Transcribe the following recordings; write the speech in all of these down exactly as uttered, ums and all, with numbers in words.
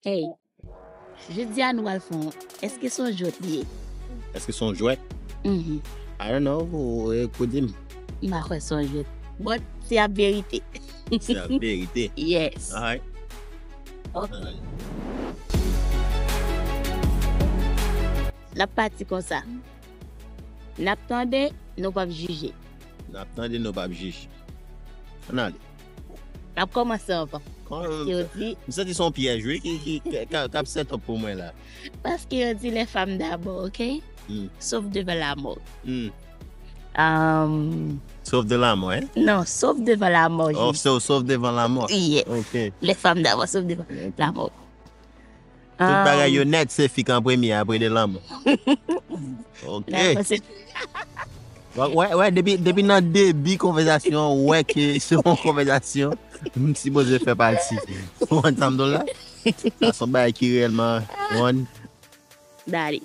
Hey, jodi a nou pral fè yon, èske se yon jwèt li ye? Èske se yon jwèt? Mhm. I don't know, ou, ou, ou di m. M pa kwè se yon jwèt. But, se ap verite. Se ap verite. Yes. Alright. Ok. Alright. L ap pati konsa. N ap tande, nou p ap jije. N ap tande, nou p ap jije. Ann ale. N ap kòmanse anvan. Kòman, yo di, m santi se yon pyèj, wi, ki, ki, ki, k ap, k ap set up pou mwen la. Paske yo di les femmes d'abord, ok? Hmm. Sauf devant la mort. Hmm. Um, Sauf de la mort, hein? Non, sauf devant la mort, oh, je dis. Sauf, sauf devant la mort. Yeah. Ok. Les femmes d'abord, sauf devant la mort. Tout bagay yo nèt, se fi k an premye, apre de lanmò. Ok. Wè, wè, wè, depi, depi nan debi konvèsasyon, ou wè ke se yon konvèsasyon m sipoze fè pati. Ou konprann sa m di w la? Sa se yon bagay ki reyèlman wrong. Dale.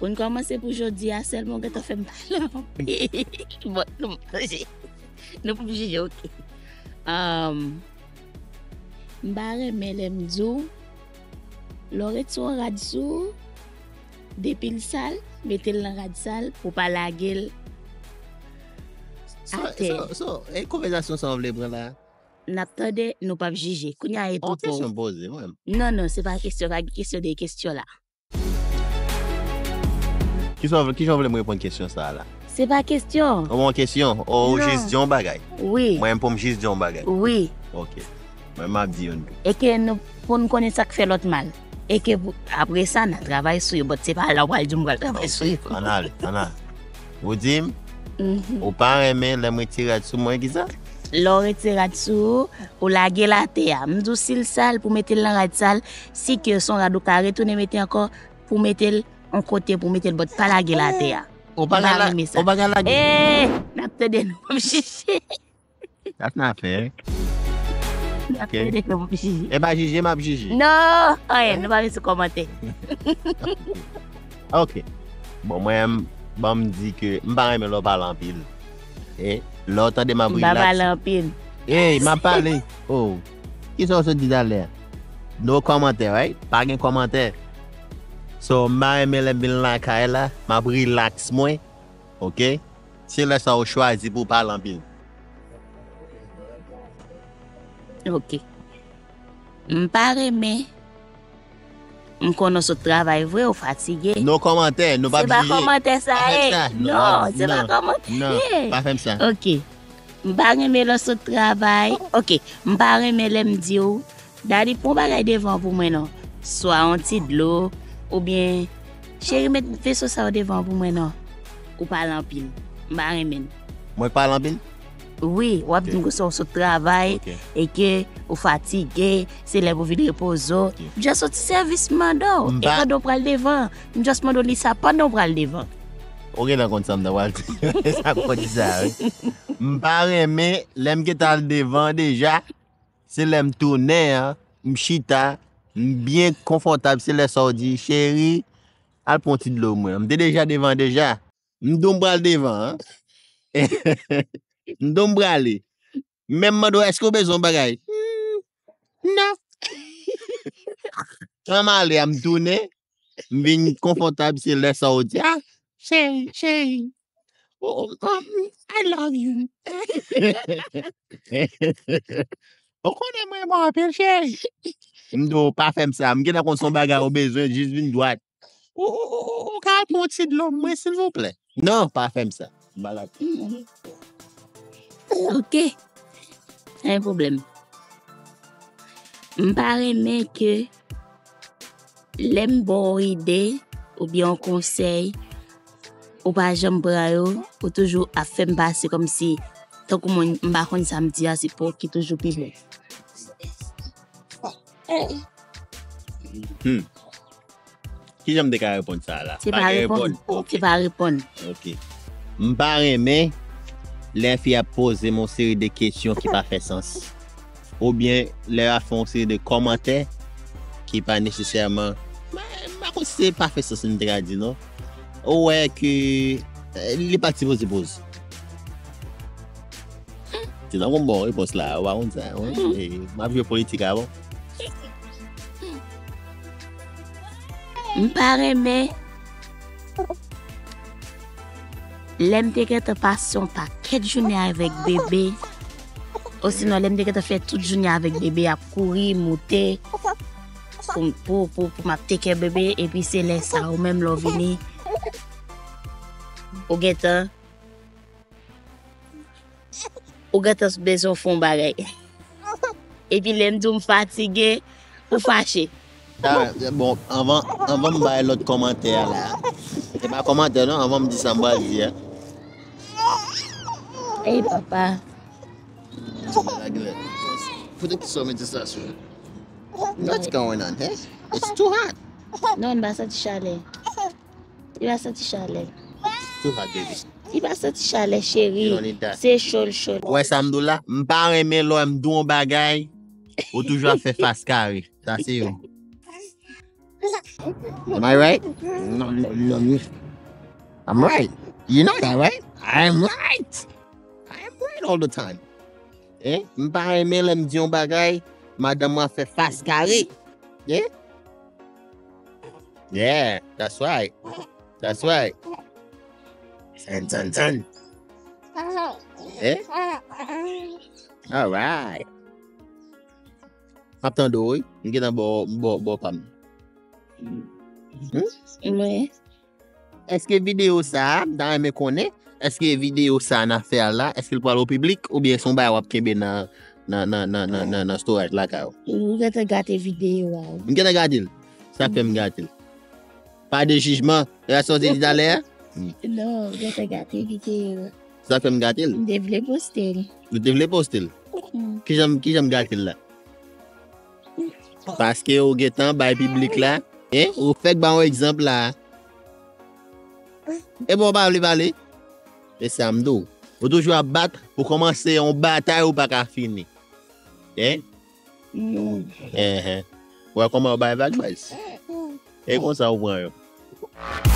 Pou n kòmanse pou jodi a sèlman, ou gentan fè m pale anpil. Bon, nou p ap jije, ok. Um, m pa renmen lè m di w, lè w ret sou yon rad sou ou, depi l sal, mete l nan rad sal pou w pa lage l atè. So, so, so, e konvèsasyon sa w vle pran la? N ap tande, nou p ap jije. Kounye a e tou pou ou. Yon kesyon poze, mwen. Non, non, se pa kesyon, pa gen kesyon de kesyon la. Kisa w vle, kijan w vle m reponn kesyon sa a la? Se pa kesyon. Ou yon kesyon? Ou jis di yon bagay? Wi. Mwen menm pou m jis di yon bagay? Wi. Ok. Mwen m ap di youn tou. E ke nou, pou n konnen sa k fè lòt mal. E ke pou, apre sa, n a travay sou yo, but se pa la w pral di m pral travay sou yo. Ok, ann ale, ann ale. Ou di m, ou pa renmen lè m retire rad sou mwen, kisa? Lè w retire rad sou ou, ou lage l atè a. M di w si l sal, pou mete l nan rad sal, si ke se yon rad ou ka retounen mete ankò, pou mete l yon kote, pou mete l, but pa lage l atè a. Ou pa ka la-, ou pa ka lage. Eh, n ap tande nou p ap jije. That's not fair. N ap tande nou p ap jije. E pa jije, m ap jije. Non, anyen, nou pa bezwen kòmante. Ok. Bon, mwen, ban m di ke m pa renmen lè w pale anpil. E lè w tande m ap relax. M pa pale anpil. Ey, m ap pale. Oh. Kisa w sot di talè a? No kòmantè, right? Pa gen kòmantè. So, m pa renmen lè m vin lakay la, m ap relax mwen. Ok? Se lè sa ou chwazi pou w pale anpil. Ok. M pa renmen. M konnen w sot travay vre, ou fatige. No kòmantè, nou p ap jije. Se pa kòmantè sa ye. Non, se pa kòmantè. Non, pa fè m sa. Ok. M pa renmen lè w sot travay. Ok. M pa renmen lè m di w, Daddy, pran bagay devan pou mwen non. Swa yon ti dlo, oubyen, cheri, met veso sa yo devan pou mwen non. Ou pale anpil. M pa renmen l. Mwen k pale anpil? Wi, w ap di m konsa w sot travay, e ke ou fatige, se lè pou vin repoze w. M just soti sèvis m mande w, e pandan w pral devan, m just mande w li sa pandan w pral devan. Ou gentan konn sa m ta pral di. Sa k fè w di sa, wi. M pa renmen, lè m gentan al devan deja, se lè m tounen an, m chita, m byen konfòtab, se lè sa w di, cheri, al pran yon ti dlo mwen. M te deja devan deja. M di w m pral devan, an. M di w m prale. Men m mande w, èske w bezwen yon bagay? Hmm, non. Lè m ale a, m tounen, m vin konfòtab, se lè sa w di, ah, cheri, cheri. Oh, um, I love you. Ou konnen mwen renmen w anpil, cheri. M di w, pa fè m sa. M gentan konn se yon bagay ou bezwen, jis vin dwat. Ou, ou, ou, ou, ou ka al pran yon ti dlo mwen, silvouplè? Non, pa fè m sa. M pa la. Ok. Pa gen pwoblèm. M pa renmen ke lè m ba w ide oubyen yon konsèy, ou pa janm pran yo, ou toujou ap fè m pase kòmsi, tankou moun, m pa konn sa m di a, se pa w ki toujou pi bon. Hmm. Kijan m te ka reponn sa a la? Se pa reponn. Se pa reponn. Ok. M pa renmen lè fi ap poze m yon seri de kesyon ki pa fè sans. Oubyen lè y ap fè yon seri de kòmantè ki pa nesesèman, m pa konn si se pa fè sans m te ka di non. Ou wè ke, eh, li pa t sipoze poze. Se tankou m ba w repons la, ou pa konn sa, wi. E, m ap jwe politik a bon. M pa renmen lè m te gentan pase yon pakèt jounen avèk bebe, osinon lè m te gentan fè tout jounen avèk bebe, ap kouri, moute, pou, pou, pou, pou m ap take care bebe, epi se lè sa ou menm lè w vini, ou gentan, ou gentan bezwen fè yon bagay. Epi lè m di w m fatige, ou fache. Bon, anvan, anvan m bay lòt kòmantè a la. Se pa kòmantè non, anvan m di sa m pral di a. Ey papa. Put a kiss on me just us. What's going on here? It's too hot. Non, m pa santi chalè. Li pa santi chalè. It's too hot, baby. Li pa santi chalè, cheri. You don't need that. Se cho l cho l. Wè sa m di w la, m pa renmen lè m di w yon bagay, ou toujou ap fè fas kare. Sa se yon. Am I right? No, no, no, no. I'm right. You know that, right? I'm right. I'm right all the time. Eh? M pa renmen lè m di yon bagay, madanm mwen fè fas kare. Eh? Yeah, that's right. That's right. Tan, tan, tan. Eh? All right. M ap tande w, wi. M gentan bò, bò, bò pa m. Mwen. Èske videyo sa a, m ta renmen konnen, èske videyo sa a n ap fè a la, èske l pral o piblik oubyen se yon bagay w ap kenbe nan, nan, nan, nan, nan, nan, nan storage lakay ou? Ou gentan gate videyo a. M gentan gate l. Sa k fè m gate l. Pa de jijman, e sa w te di talè a? Non, ou gentan gate videyo a. Sa k fè m gate l? M te vle poste l. Ou te vle poste l? Hmm. Kijan, kijan m gate l la? Paske ou gentan bay piblik la, hein? Ou fèk ba yon egzanp la. E bon, w pa vle pale? E sa m di w. Ou toujou ap bat pou kòmanse yon batay ou pa ka fini. Hein? Non. Enhen. Wè kòman yo bay vag, baz. E konsa ou pran yo.